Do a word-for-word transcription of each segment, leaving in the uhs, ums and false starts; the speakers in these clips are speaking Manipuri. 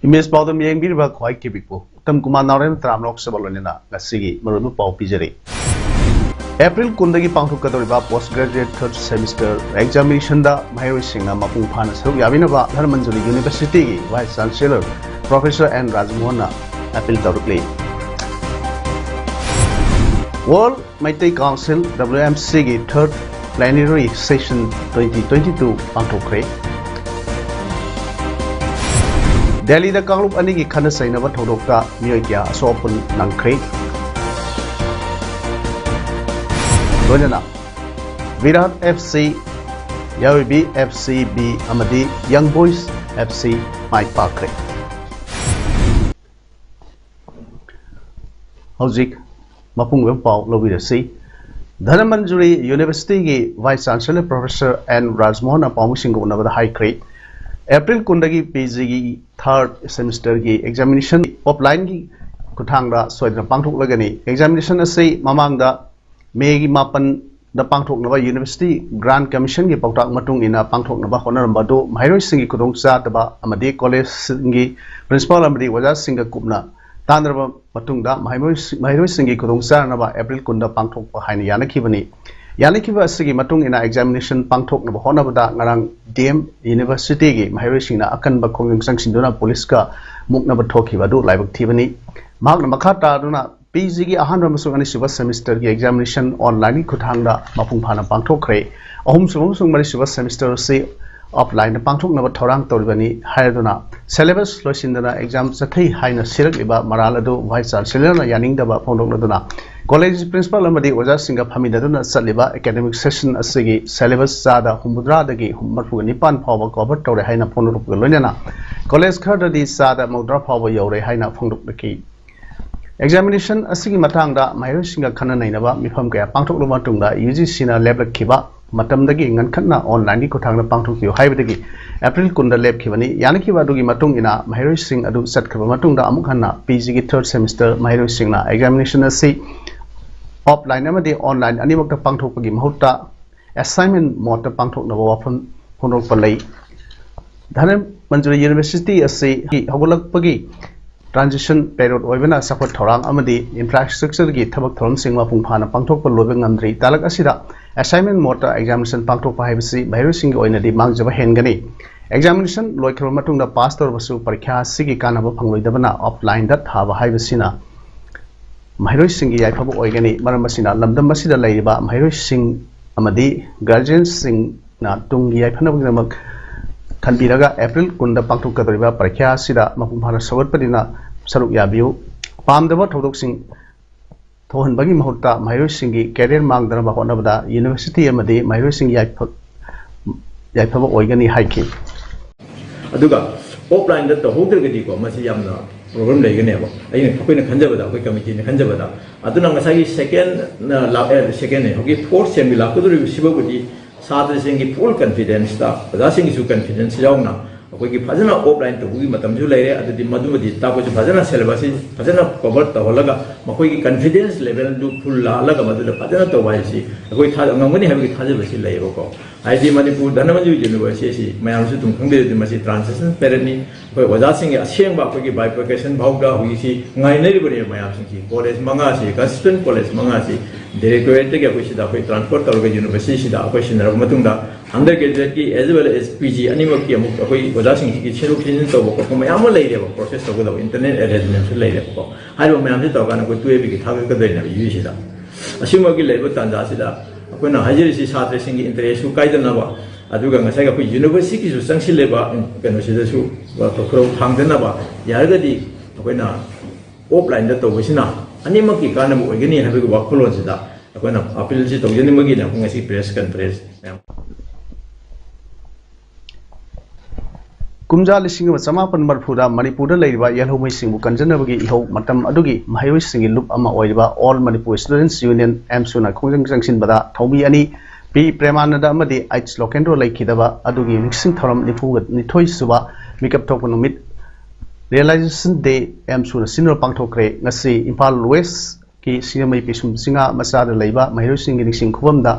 ꯏꯃꯦꯖ ꯄꯥꯎꯗꯝ ꯌꯦꯡꯕꯤꯔꯤꯕ ꯈ꯭ꯋꯥꯏ ꯀꯤꯕꯤꯛꯄꯨ ꯎꯠꯇꯝ ꯀꯨꯃꯥꯔ ꯅꯥꯎꯔꯦꯝ ꯇꯔꯥꯝ ꯂꯣꯛ ꯁꯕꯥ ꯂꯣꯏꯅꯅ ꯉꯁꯤꯒꯤ ꯃꯔꯨꯑꯣꯏꯕ ꯄꯥꯎ ꯄꯤꯖꯔꯤ꯫ ꯑꯦꯄ꯭ꯔꯤꯜ ꯀꯨꯟꯗꯒꯤ ꯄꯥꯡꯊꯣꯛꯀꯗꯧꯔꯤꯕ post graduate third semester examination ꯗ ꯃꯍꯩꯔꯣꯏꯁꯤꯡꯅ ꯃꯄꯨꯡ ꯐꯥꯅ ꯁꯔꯨꯛ ꯌꯥꯕꯤꯅꯕ ꯙꯅꯃꯟꯖꯨꯔꯤ University ꯒꯤ Vice Chancellor Professor ꯑꯦꯟ ꯔꯥꯖꯃꯣꯍꯟꯅ appeal ꯇꯧꯔꯛꯂꯤ꯫ World Meitei Council, W M C ꯒꯤ third plenary session twenty twenty-two ꯄꯥꯡꯊꯣꯛꯈ꯭ꯔꯦ꯫ ꯗꯦꯜꯂꯤꯗ ꯀꯥꯡꯂꯨꯞ ꯑꯅꯤꯒꯤ ꯈꯠꯅ ꯆꯩꯅꯕ ꯊꯧꯗꯣꯛꯇ ꯃꯤꯑꯣꯏ ꯀꯌꯥ ꯑꯁꯣꯛ ꯑꯄꯟ ꯅꯪꯈ꯭ꯔꯦ꯫ ꯂꯣꯏꯅꯅ Virat F C, ꯌꯥꯏꯑꯣꯏꯕꯤ F C B ꯑꯃꯗꯤ Young Boys F C ꯃꯥꯏ ꯄꯥꯛꯈ꯭ꯔꯦ꯫ ꯍꯧꯖꯤꯛ ꯃꯄꯨꯡ ꯑꯣꯏꯕ ꯄꯥꯎ ꯂꯧꯕꯤꯔꯁꯤ꯫ ꯙꯅꯃꯟꯖꯨꯔꯤ University ꯒꯤ Vice Chancellor Professor ꯑꯦꯟ ꯔꯥꯖꯃꯣꯍꯟꯅ ꯄꯥꯎꯃꯤꯁꯤꯡꯒ ꯎꯅꯕꯗ ꯍꯥꯏꯈ꯭ꯔꯦ, ꯑꯦꯄ꯭ꯔꯤꯜ ꯀꯨꯟꯗꯒꯤ P G ꯒꯤ third semester ꯒꯤ examination offline ꯒꯤ ꯈꯨꯠꯊꯥꯡꯗ ꯁꯣꯏꯗꯅ ꯄꯥꯡꯊꯣꯛꯂꯒꯅꯤ꯫ Examination ꯑꯁꯤ ꯃꯃꯥꯡꯗ ꯃꯦꯒꯤ ꯃꯥꯄꯟꯗ ꯄꯥꯡꯊꯣꯛꯅꯕ University Grant Commission ꯒꯤ ꯄꯥꯎꯇꯥꯛ ꯃꯇꯨꯡ ꯏꯟꯅ ꯄꯥꯡꯊꯣꯛꯅꯕ ꯍꯣꯠꯅꯔꯝꯕ ꯑꯗꯨ ꯃꯍꯩꯔꯣꯏꯁꯤꯡꯒꯤ ꯈꯨꯗꯣꯡꯆꯥꯗꯕ ꯑꯃꯗꯤ college ꯁꯤꯡꯒꯤ principal ꯑꯃꯗꯤ ꯑꯣꯖꯥꯁꯤꯡꯒ ꯀꯨꯞꯅ ꯇꯥꯟꯅꯔꯕ ꯃꯇꯨꯡꯗ ꯃꯍꯩꯔꯣꯏꯁꯤ-, ꯃꯍꯩꯔꯣꯏꯁꯤꯡꯒꯤ ꯈꯨꯗꯣꯡꯆꯥꯅꯕ ꯑꯦꯄ꯭ꯔꯤꯜ ꯀꯨꯟꯗ ꯄꯥꯡꯊꯣꯛꯄ ꯍꯥꯏꯅ ꯌꯥꯅꯈꯤꯕꯅꯤ꯫ ꯌꯥꯅꯈꯤꯕ ꯑꯁꯤꯒꯤ ꯃꯇꯨꯡ ꯏꯟꯅ examination ꯄꯥꯡꯊꯣꯛꯅꯕ ꯍꯣꯠꯅꯕꯗ ꯉꯔꯥꯡ D M University ꯒꯤ ꯃꯍꯩꯔꯣꯏꯁꯤꯡꯅ ꯑꯀꯟꯕ ꯈꯣꯡꯖꯪ ꯆꯪꯁꯤꯟꯗꯨꯅ ꯄꯨꯂꯤꯁꯀ ꯃꯨꯛꯅꯕ ꯊꯣꯛꯈꯤꯕ ꯑꯗꯨ ꯂꯥꯏꯕꯛ ꯊꯤꯕꯅꯤ꯫ ꯃꯍꯥꯛꯅ ꯃꯈꯥ ꯇꯥꯗꯨꯅ P G ꯒꯤ ꯑꯍꯥꯟꯕ ꯑꯃꯁꯨꯡ ꯑꯅꯤꯁꯨꯕ semester ꯒꯤ examination online ꯒꯤ ꯈꯨꯠꯊꯥꯡꯗ ꯃꯄꯨꯡ ꯐꯥꯅ ꯄꯥꯡꯊꯣꯛꯈ꯭ꯔꯦ꯫ ꯑꯍꯨꯝꯁꯨꯕ ꯑꯃꯁꯨꯡ ꯃꯔꯤꯁꯨꯕ semester ꯑꯁꯤ ꯑꯣꯐꯂꯥꯏꯟꯗ ꯄꯥꯡꯊꯣꯛꯅꯕ ꯊꯧꯔꯥꯡ ꯇꯧꯔꯤꯕꯅꯤ ꯍꯥꯏꯔꯗꯨꯅ, ꯁꯦꯂꯦꯕꯁ ꯂꯣꯏꯁꯤꯟꯗꯅ ꯑꯦꯛꯖꯥꯝ ꯆꯠꯊꯩ ꯍꯥꯏꯅ ꯁꯤꯔꯛꯂꯤꯕ ꯃꯔꯥꯜ ꯑꯗꯨ ꯚꯥꯏꯁ ꯆꯥꯟꯁꯦꯂꯔꯅ ꯌꯥꯅꯤꯡꯗꯕ ꯐꯣꯡꯗꯣꯛꯂꯗꯨꯅ, ꯀꯣꯂꯦꯖ ꯄ꯭ꯔꯤꯟꯁꯤꯄꯥꯜ ꯑꯃꯗꯤ ꯑꯣꯖꯥꯁꯤꯡꯒ ꯐꯝꯃꯤꯟꯅꯗꯨꯅ ꯆꯠꯂꯤꯕ ꯑꯦꯀꯥꯗꯦꯃꯤꯛ ꯁꯦꯁꯟ ꯑꯁꯤꯒꯤ ꯁꯦꯂꯦꯕꯁ ꯆꯥꯗ ꯍꯨꯝꯐꯨꯇꯔꯥꯗꯒꯤ ꯃꯔꯤꯐꯨꯒ ꯅꯤꯄꯥꯟ ꯐꯥꯎꯕ ꯀꯣꯚꯔ ꯇꯧꯔꯦ ꯍꯥꯏꯅ ꯐꯣꯡꯗꯣꯔꯛꯄꯒ ꯂꯣꯏꯅꯅ, ꯀꯣꯂꯦꯖ ꯈꯔꯗꯗꯤ ꯆꯥꯗ ꯃꯧꯗ꯭ꯔꯥ ꯐꯥꯎꯕ ꯌꯧꯔꯦ ꯍꯥꯏꯅ ꯐꯣꯡꯗꯣꯛꯂꯛꯈꯤ꯫ ꯑꯦꯛꯖꯥꯃꯤꯅꯦꯁꯟ ꯑꯁꯤꯒꯤ ꯃꯇꯥꯡꯗ ꯃꯍꯩꯔꯣꯏꯁꯤꯡꯒ ꯈꯟꯅ ꯅꯩꯅꯕ ꯃꯤꯐꯝ ꯀꯌꯥ ꯄꯥꯡꯊꯣꯛꯂꯕ ꯃꯇꯨꯡꯗ, ꯌꯨ ꯖꯤ ꯁꯤꯅ ꯂꯦꯞꯂꯛꯈꯤꯕ ꯃꯇꯝꯗꯒꯤ ꯉꯟꯈꯠꯅ ꯑꯣꯟꯂꯥꯏꯟꯒꯤ ꯈꯨꯠꯊꯥꯡꯗ ꯄꯥꯡꯊꯣꯛꯄꯤꯌꯨ ꯍꯥꯏꯕꯗꯒꯤ ꯑꯦꯄ꯭ꯔꯤꯜ ꯀꯨꯟꯗ ꯂꯦꯞꯈꯤꯕꯅꯤ꯫ ꯌꯥꯅꯈꯤꯕ ꯑꯗꯨꯒꯤ ꯃꯇꯨꯡ ꯏꯟꯅ ꯃꯍꯩꯔꯣꯏꯁꯤꯡ ꯑꯗꯨ ꯆꯠꯈ꯭ꯔꯕ ꯃꯇꯨꯡꯗ, ꯑꯃꯨꯛ ꯍꯟꯅ ꯄꯤ ꯖꯤꯒꯤ ꯊꯥꯔꯠ ꯁꯦꯃꯤꯁꯇꯔ ꯃꯍꯩꯔꯣꯏꯁꯤꯡꯅ ꯑꯦꯛꯖꯥꯃꯤꯅꯦꯁꯟ ꯑꯁꯤ ꯑꯣꯐꯂꯥꯏꯟ ꯑꯃꯗꯤ ꯑꯣꯟꯂꯥꯏꯟ ꯑꯅꯤꯃꯛꯇ ꯄꯥꯡꯊꯣꯛꯄꯒꯤ ꯃꯍꯨꯠꯇ ꯑꯦꯁꯥꯏꯟꯃꯦꯟ ꯃꯣꯗꯇ ꯄꯥꯡꯊꯣꯛꯅꯕ ꯋꯥꯐꯝ ꯐꯣꯡꯗꯣꯛꯄ ꯂꯩ꯫ ꯙꯅꯃꯟꯖꯨꯔꯤ ꯌꯨꯅꯤꯚꯔꯁꯤꯇꯤ ꯑꯁꯤ ꯍꯧꯒꯠꯂꯛꯄꯒꯤ ꯇ꯭ꯔꯥꯟꯖꯤꯁꯟ ꯄꯦꯔꯤꯌꯣꯗ ꯑꯣꯏꯕꯅ, ꯆꯥꯎꯈꯠ ꯊꯧꯔꯥꯡ ꯑꯃꯗꯤ ꯏꯟꯐ꯭ꯔꯥꯁ꯭ꯇ꯭ꯔꯛꯆꯔꯒꯤ ꯊꯕꯛ ꯊꯧꯔꯝꯁꯤꯡ ꯃꯄꯨꯡ ꯐꯥꯅ ꯄꯥꯡꯊꯣꯛꯄ ꯂꯣꯏꯕ ꯉꯝꯗ꯭ꯔꯤ꯫ ꯇꯥꯂꯛ ꯑꯁꯤꯗ ꯑꯦꯁꯥꯏꯟꯃꯦꯟ ꯃꯣꯗꯇ ꯑꯦꯛꯖꯥꯃꯤꯅꯦꯁꯟ ꯄꯥꯡꯊꯣꯛꯄ ꯍꯥꯏꯕꯁꯤ ꯃꯍꯩꯔꯣꯏꯁꯤꯡꯒꯤ ꯑꯣꯏꯅꯗꯤ ꯃꯥꯡꯖꯕ ꯍꯦꯟꯒꯅꯤ꯫ ꯑꯦꯛꯖꯥꯃꯤꯅꯦꯁꯟ ꯂꯣꯏꯈ꯭ꯔꯕ ꯃꯇꯨꯡꯗ ꯄꯥꯁ ꯇꯧꯔꯕꯁꯨ ꯄꯔꯤꯈ꯭ꯌꯥ ꯑꯁꯤꯒꯤ ꯀꯥꯟꯅꯕ ꯐꯪꯂꯣꯏꯗꯕꯅ, ꯑꯣꯐꯂꯥꯏꯟꯗ ꯊꯥꯕ ꯍꯥꯏꯕꯁꯤꯅ ꯃꯍꯩꯔꯣꯏꯁꯤꯡꯒꯤ ꯌꯥꯏꯐꯕ ꯑꯣꯏꯒꯅꯤ꯫ ꯃꯔꯝ ꯑꯁꯤꯅ, ꯂꯝꯗꯝ ꯑꯁꯤꯗ ꯂꯩꯔꯤꯕ ꯃꯍꯩꯔꯣꯏꯁꯤꯡ ꯑꯃꯗꯤ ꯒꯥꯔꯖꯤꯌꯟꯁꯤꯡꯅ ꯇꯨꯡꯒꯤ ꯌꯥꯏꯐꯅꯕꯒꯤꯗꯃꯛ ꯈꯟꯕꯤꯔꯒ, ꯑꯦꯄ꯭ꯔꯤꯜ ꯀꯨꯟꯗ ꯄꯥꯡꯊꯣꯛꯀꯗꯧꯔꯤꯕ ꯄꯔꯤꯈ꯭ꯌꯥ ꯑꯁꯤꯗ ꯃꯄꯨꯡ ꯐꯥꯅ ꯁꯧꯒꯠꯄꯅꯤꯅ ꯁꯔꯨꯛ ꯌꯥꯕꯤꯌꯨ꯫ ꯄꯥꯝꯗꯕ ꯊꯧꯗꯣꯛꯁꯤꯡ ꯊꯣꯛꯍꯟꯕꯒꯤ ꯃꯍꯨꯠꯇ, ꯃꯍꯩꯔꯣꯏꯁꯤꯡꯒꯤ ꯀꯦꯔꯤꯌꯔ ꯃꯥꯡꯗꯅꯕ ꯍꯣꯠꯅꯕꯗ ꯌꯨꯅꯤꯚꯔꯁꯤꯇꯤ ꯑꯃꯗꯤ ꯃꯍꯩꯔꯣꯏꯁꯤꯡꯒꯤ ꯌꯥꯏꯐ-, ꯌꯥꯏꯐꯕ ꯑꯣꯏꯒꯅꯤ ꯍꯥꯏꯈꯤ꯫ ꯑꯗꯨꯒ ꯑꯣꯐꯂꯥꯏꯟꯗ ꯇꯧꯍꯧꯗ꯭ꯔꯒꯗꯤꯀꯣ, ꯃꯁꯤ ꯌꯥꯝꯅ ꯄ꯭ꯔꯣꯕ꯭ꯂꯦꯝ ꯂꯩꯒꯅꯦꯕ꯫ ꯑꯩꯅ, ꯑꯩꯈꯣꯏꯅ ꯈꯟꯖꯕꯗ, ꯑꯩꯈꯣꯏ ꯀꯃꯤꯇꯤꯅ ꯈꯟꯖꯕꯗ, ꯑꯗꯨꯅ ꯉꯁꯥꯏꯒꯤ ꯁꯦꯀꯦꯟ ꯁꯦꯀꯦꯟ ꯍꯧꯖꯤꯛ ꯐꯣꯔꯠ ꯁꯦꯝꯒꯤ ꯂꯥꯛꯀꯗꯧꯔꯤꯕꯁꯤꯐꯥꯎꯕꯗꯤ ꯁꯥꯇ꯭ꯔꯁꯤꯡꯒꯤ ꯐꯨꯜ ꯀꯟꯐꯤꯗꯦꯟꯁꯇ, ꯑꯣꯖꯥꯁꯤꯡꯒꯤꯁꯨ ꯀꯟꯐꯤꯗꯦꯟꯁ ꯌꯥꯎꯅ, ꯑꯩꯈꯣꯏꯒꯤ ꯐꯖꯅ ꯑꯣꯐꯂꯥꯏꯟ ꯇꯧꯕꯒꯤ ꯃꯇꯝꯁꯨ ꯂꯩꯔꯦ꯫ ꯑꯗꯨꯗꯤ ꯃꯗꯨꯃꯗꯤ ꯇꯥꯛꯄꯁꯨ ꯐꯖꯅ ꯁꯦꯂꯦꯕꯁꯁꯤ ꯐꯖꯅ ꯀꯣꯚꯔ ꯇꯧꯍꯜꯂꯒ, ꯃꯈꯣꯏꯒꯤ ꯀꯟꯐꯤꯗꯦꯟꯁ ꯂꯦꯚꯦꯜꯗꯨ ꯐꯨꯜ ꯂꯥꯛꯍꯜꯂꯒ, ꯃꯗꯨꯗ ꯐꯖꯅ ꯇꯧꯕ ꯍꯥꯏꯕꯁꯤ ꯑꯩꯈꯣꯏ ꯊꯥ-, ꯉꯝꯒꯅꯤ ꯍꯥꯏꯕꯒꯤ ꯊꯥꯖꯕꯁꯤ ꯂꯩꯌꯦꯕꯀꯣ꯫ ꯍꯥꯏꯗꯤ ꯃꯅꯤꯄꯨꯔ ꯙꯅꯃꯟꯖꯨꯔꯤ ꯌꯨꯅꯤꯚꯔꯁꯤꯇꯤ ꯑꯁꯤ ꯃꯌꯥꯝꯁꯨ ꯑꯗꯨꯝ ꯈꯪꯕꯤꯔꯗꯤ, ꯃꯁꯤ ꯇ꯭ꯔꯥꯟꯖꯤꯁꯟ ꯄꯦꯔꯤꯌꯗꯅꯤ꯫ ꯑꯩꯈꯣꯏ ꯑꯣꯖꯥꯁꯤꯡꯒꯤ ꯑꯁꯦꯡꯕ ꯑꯩꯈꯣꯏꯒꯤ ꯕꯥꯏꯐꯔꯀꯦꯁꯟ ꯐꯥꯎꯗ ꯍꯧꯖꯤꯛꯁꯤ ꯉꯥꯏꯅꯔꯤꯕꯅꯦꯕ ꯃꯌꯥꯝꯁꯤꯡꯁꯤ꯫ ꯀꯣꯂꯦꯖ ꯃꯉꯥꯁꯤ, ꯀꯟꯁꯇꯤꯇ꯭ꯌꯨꯟ ꯀꯣꯂꯦꯖ ꯃꯉꯥꯁꯤ ꯗꯥꯏꯔꯦꯛꯇꯣꯔꯦꯠꯇꯒꯤ ꯑꯩꯈꯣꯏ ꯁꯤꯗ ꯑꯩꯈꯣꯏ ꯇ꯭ꯔꯥꯟꯁꯐꯔ ꯇꯧꯔꯒ ꯌꯨꯅꯤꯚꯔꯁꯤꯇꯤꯁꯤꯗ ꯑꯩꯈꯣꯏ ꯁꯤꯟꯅꯔꯕ ꯃꯇꯨꯡꯗ, ꯑꯟꯗꯔ ꯒ꯭ꯔꯦꯖꯨꯑꯦꯠꯀꯤ as well as P G ꯑꯅꯤꯃꯛꯀꯤ ꯑꯃꯨꯛ ꯑꯩꯈꯣꯏ ꯑꯣꯖꯥꯁꯤꯡꯁꯤꯒꯤ ꯁꯤꯟꯗꯣꯛ ꯁꯤꯟꯖꯤꯟ ꯇꯧꯕ ꯈꯣꯠꯄ ꯃꯌꯥꯝ ꯑꯃ ꯂꯩꯔꯦꯕ, ꯄ꯭ꯔꯣꯁꯦꯁ ꯇꯧꯒꯗꯕ ꯏꯟꯇꯔꯅꯦꯜ ꯑꯦꯔꯦꯟꯖꯃꯦꯟꯁꯨ ꯂꯩꯔꯦꯕꯀꯣ꯫ ꯍꯥꯏꯔꯤꯕ ꯃꯌꯥꯝꯁꯤ ꯇꯧꯔꯀꯥꯟꯗ ꯑꯩꯈꯣꯏ ꯇꯨꯌꯦꯜꯐꯀꯤ ꯊꯥꯒꯠꯀꯗꯣꯏꯅꯦꯕ ꯌꯨ ꯖꯤꯁꯤꯗ꯫ ꯑꯁꯤꯒꯨꯝꯕꯒꯤ ꯂꯩꯕ ꯇꯥꯟꯖꯥꯁꯤꯗ ꯑꯩꯈꯣꯏꯅ ꯍꯥꯏꯖꯔꯤꯁꯤ ꯁꯥꯇ꯭ꯔꯁꯤꯡꯒꯤ ꯏꯟꯇꯔꯦꯁꯁꯨ ꯀꯥꯏꯗꯅꯕ, ꯑꯗꯨꯒ ꯉꯁꯥꯏꯒꯤ ꯑꯩꯈꯣꯏ ꯌꯨꯅꯤꯚꯔꯁꯤꯇꯤꯒꯤꯁꯨ ꯆꯪꯁꯤꯜꯂꯦꯕ ꯀꯩꯅꯣꯁꯤꯗꯁꯨ ꯈꯨꯔꯧ ꯊꯥꯡꯗꯅꯕ ꯌꯥꯔꯒꯗꯤ ꯑꯩꯈꯣꯏꯅ ꯑꯣꯐꯂꯥꯏꯟꯗ ꯇꯧꯕꯁꯤꯅ ꯑꯅꯤꯃꯛꯀꯤ ꯀꯥꯟꯅꯕ ꯑꯣꯏꯒꯅꯤ ꯍꯥꯏꯕꯒꯤ ꯋꯥꯈꯜꯂꯣꯟꯁꯤꯗ ꯑꯩꯈꯣꯏꯅ ꯑꯄꯤꯜꯁꯤ ꯇꯧꯖꯅꯤꯡꯕꯒꯤꯅꯦ ꯑꯩꯈꯣꯏ ꯉꯁꯤ ꯄ꯭ꯔꯦꯁ ꯀꯟꯐꯔꯦꯟꯁ ꯃꯌꯥꯝ꯫ ꯀꯨꯝꯖꯥ ꯂꯤꯁꯤꯡ ꯑꯃ ꯆꯃꯥꯄꯟ ꯃꯔꯤꯐꯨꯗ ꯃꯅꯤꯄꯨꯔꯗ ꯂꯩꯔꯤꯕ ꯌꯦꯜꯍꯧꯃꯤꯁꯤꯡꯕꯨ ꯀꯟꯖꯅꯕꯒꯤ ꯏꯍꯧ ꯃꯇꯝ ꯑꯗꯨꯒꯤ ꯃꯍꯩꯔꯣꯏꯁꯤꯡꯒꯤ ꯂꯨꯞ ꯑꯃ ꯑꯣꯏꯔꯤꯕ All Manipur Students Union, ꯑꯦꯝꯁꯨꯅ ꯈꯣꯡꯖꯪ ꯆꯪꯁꯤꯟꯕꯗ ꯊꯧꯃꯤ ꯑꯅꯤ, ꯄꯤ ꯄ꯭ꯔꯦꯃꯥꯅꯟꯗ ꯑꯃꯗꯤ ꯑꯩꯆ ꯂꯣꯀꯦꯟꯗ꯭ꯔꯣ ꯂꯩꯈꯤꯗꯕ ꯑꯗꯨꯒꯤ ꯅꯤꯡꯁꯤꯡ ꯊꯧꯔꯝ ꯅꯤꯐꯨꯒ ꯅꯤꯊꯣꯏ ꯁꯨꯕ ꯃꯤꯀꯞ ꯊꯣꯛꯄ ꯅꯨꯃꯤꯠ, Realization Day, ꯑꯦꯝꯁꯨꯅ ꯁꯤꯟꯗꯨꯅ ꯄꯥꯡꯊꯣꯛꯈ꯭ꯔꯦ꯫ ꯉꯁꯤ ꯏꯝꯐꯥꯜ ꯋꯦꯁꯀꯤ ꯁꯤꯡꯖꯃꯩ ꯄꯤꯁꯨꯝ ꯆꯤꯡꯉꯥ ꯃꯆꯥꯗ ꯂꯩꯕ ꯃꯍꯩꯔꯣꯏꯁꯤꯡꯒꯤ ꯅꯤꯡꯁꯤꯡ ꯈꯨꯕꯝꯗ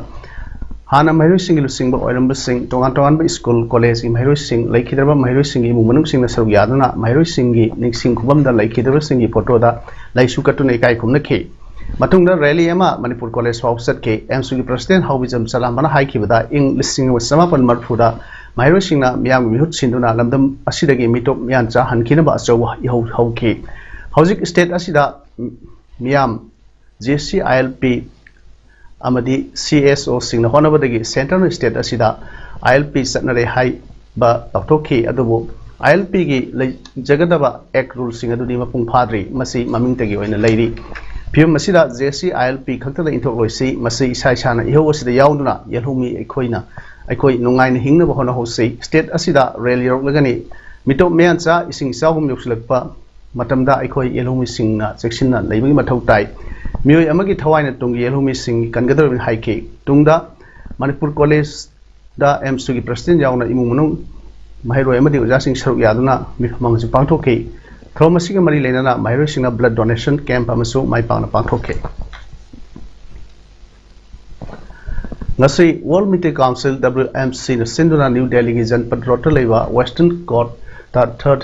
ꯍꯥꯟꯅ ꯃꯍꯩꯔꯣꯏꯁꯤꯡꯒꯤ ꯂꯨꯆꯤꯡꯕ ꯑꯣꯏꯔꯝꯕꯁꯤꯡ, ꯇꯣꯉꯥꯟ ꯇꯣꯉꯥꯟꯕ ꯁ꯭ꯀꯨꯜ, ꯀꯣꯂꯦꯖꯀꯤ ꯃꯍꯩꯔꯣꯏꯁꯤꯡ, ꯂꯩꯈꯤꯗ꯭ꯔꯕ ꯃꯍꯩꯔꯣꯏꯁꯤꯡꯒꯤ ꯏꯃꯨꯡ ꯃꯅꯨꯡꯁꯤꯡꯅ ꯁꯔꯨꯛ ꯌꯥꯗꯨꯅ ꯃꯍꯩꯔꯣꯏꯁꯤꯡꯒꯤ ꯅꯤꯡꯁꯤꯡ ꯈꯨꯕꯝꯗ ꯂꯩꯈꯤꯗ꯭ꯔꯕꯁꯤꯡꯒꯤ ꯐꯣꯇꯣꯗ ꯂꯩꯁꯨ ꯀꯠꯇꯨꯅ ꯏꯀꯥꯏ ꯈꯨꯝꯅꯈꯤ꯫ ꯃꯇꯨꯡꯗ ꯔꯦꯂꯤ ꯑꯃ ꯃꯅꯤꯄꯨꯔ ꯀꯣꯂꯦꯖ ꯐꯥꯎꯕ ꯆꯠꯈꯤ꯫ ꯑꯦꯝꯁꯨꯒꯤ ꯄ꯭ꯔꯁꯤꯗꯦꯟ ꯍꯥꯎꯕꯤꯖꯝ ꯆꯂꯥꯝꯕꯅ ꯍꯥꯏꯈꯤꯕꯗ, ꯏꯪ ꯂꯤꯁꯤꯡ ꯑꯃ ꯆꯃꯥꯄꯟ ꯃꯔꯤꯐꯨꯗ ꯃꯍꯩꯔꯣꯏꯁꯤꯡꯅ ꯃꯤꯌꯥꯝꯒꯤ ꯃꯤꯍꯨꯠ ꯁꯤꯟꯗꯨꯅ ꯂꯝꯗꯝ ꯑꯁꯤꯗꯒꯤ ꯃꯤꯇꯣꯞ ꯃꯤꯌꯥꯟꯆꯥ ꯍꯟꯈꯤꯅꯕ ꯑꯆꯧꯕ ꯏꯍꯧ ꯍꯧꯈꯤ꯫ ꯍꯧꯖꯤꯛ ꯁ꯭ꯇꯦꯠ ꯑꯁꯤꯗ ꯃꯤꯌꯥꯝ J C I L P ꯑꯃꯗꯤ ꯁꯤ ꯑꯦꯁ ꯑꯣꯁꯤꯡꯅ ꯍꯣꯠꯅꯕꯗꯒꯤ ꯁꯦꯟꯇꯔꯅ ꯁ꯭ꯇꯦꯠ ꯑꯁꯤꯗ ꯑꯥꯏ ꯑꯦꯜ ꯄꯤ ꯆꯠꯅꯔꯦ ꯍꯥꯏꯕ ꯂꯥꯎꯊꯣꯛꯈꯤ꯫ ꯑꯗꯨꯕꯨ ꯑꯥꯏ ꯑꯦꯜ ꯄꯤꯒꯤ ꯂꯩꯖꯒꯗꯕ ꯑꯦꯛ ꯔꯨꯜꯁꯤꯡ ꯑꯗꯨꯗꯤ ꯃꯄꯨꯡ ꯐꯥꯗ꯭ꯔꯤ, ꯃꯁꯤ ꯃꯃꯤꯡꯇꯒꯤ ꯑꯣꯏꯅ ꯂꯩꯔꯤ꯫ ꯐꯤꯕꯝ ꯑꯁꯤꯗ J C I L P ꯈꯛꯇꯗ ꯏꯟꯊꯣꯛꯂꯣꯏꯁꯤ, ꯃꯁꯤ ꯏꯁꯥ ꯏꯁꯥꯅ ꯏꯍꯧ ꯑꯁꯤꯗ ꯌꯥꯎꯗꯨꯅ ꯌꯦꯜꯍꯧꯃꯤ ꯑꯩꯈꯣꯏꯅ ꯑꯩꯈꯣꯏ ꯅꯨꯡꯉꯥꯏꯅ ꯍꯤꯡꯅꯕ ꯍꯣꯠꯅꯍꯧꯁꯤ꯫ ꯁ꯭ꯇꯦꯠ ꯑꯁꯤꯗ ꯔꯦꯜ ꯌꯧꯔꯛꯂꯒꯅꯤ꯫ ꯃꯤꯇꯣꯞ ꯃꯌꯥꯟꯆꯥ ꯏꯁꯤꯡ ꯏꯆꯥꯎꯒꯨꯝ ꯌꯧꯁꯤꯜꯂꯛꯄ ꯃꯇꯝꯗ ꯑꯩꯈꯣꯏ ꯌꯦꯜꯍꯧꯃꯤꯁꯤꯡꯅ ꯆꯦꯛꯁꯤꯟꯅ ꯂꯩꯕꯒꯤ ꯃꯊꯧ ꯇꯥꯏ꯫ ꯃꯤꯑꯣꯏ ꯑꯃꯒꯤ ꯊꯋꯥꯏꯅ ꯇꯨꯡꯒꯤ ꯌꯦꯜꯍꯧꯃꯤꯁꯤꯡ ꯀꯟꯒꯗꯧꯔꯤꯕꯅꯤ ꯍꯥꯏꯈꯤ꯫ ꯇꯨꯡꯗ ꯃꯅꯤꯄꯨꯔ ꯀꯣꯂꯦꯖꯗ ꯑꯦꯝꯁꯨꯒꯤ ꯄ꯭ꯔꯁꯤꯗꯦꯟ ꯌꯥꯎꯅ ꯏꯃꯨꯡ ꯃꯅꯨꯡ, ꯃꯍꯩꯔꯣꯏ ꯑꯃꯗꯤ ꯑꯣꯖꯥꯁꯤꯡ ꯁꯔꯨꯛ ꯌꯥꯗꯨꯅ ꯃꯤꯐꯝ ꯑꯃꯁꯨ ꯄꯥꯡꯊꯣꯛꯈꯤ꯫ ꯊꯧꯔꯝ ꯑꯁꯤꯒ ꯃꯔꯤ ꯂꯩꯅꯅ ꯃꯍꯩꯔꯣꯏꯁꯤꯡꯅ blood donation camp ꯑꯃꯁꯨ ꯃꯥꯏ ꯄꯥꯛꯅ ꯄꯥꯡꯊꯣꯛꯈꯤ꯫ ꯉꯁꯤ World Meitei Council, W M C ꯅ ꯁꯤꯟꯗꯨꯅ ꯅ꯭ꯌꯨ ꯗꯦꯜꯂꯤꯒꯤ ꯖꯟꯄꯠ ꯔꯣꯗꯇ ꯂꯩꯕ Western Court ꯇ third